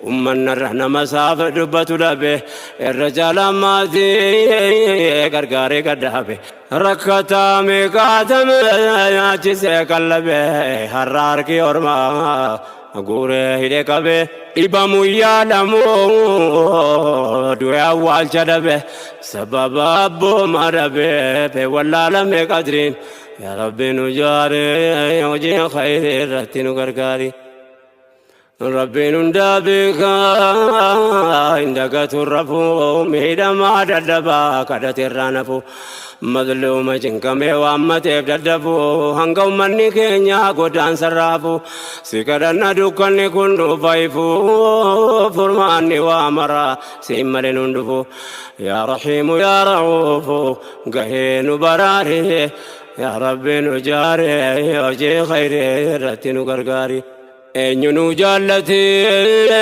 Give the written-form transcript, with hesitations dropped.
Ummannarra nama isaaf dubbatu dhabe, irra caalaan maatii gargaaree gadhaabe. Rakkataa meeqaatame nyaachisee qallabe, har'a harki ormaa guuree hidhe qabe. Dhibamu yaalamu du'e awwaalcha dhabe, sababa abbooma dhabe wallaalame qadriin. Yaa Rabbi nu jaare, hojii khayrii irratti nu gargaari. Rabbiin hundaa beekaa, hin dagatu rafuu, miidhamaa dadhabaa kadhate irraa nafu, mazluuma cinqamee waammateef daddafuu, hanga ummanni keenya godaansa raafu si kadhanna. Dukkanni kun dhufa ifu, furmaanni waa mara siin malee nun dhufu. Yaa Rahiimu, yaa Ra'uufu, gahee nu baraare. Yaa Rabbi nu jaare, hojii khayrii irratti nu gargaari. Eenyu nu jaallate?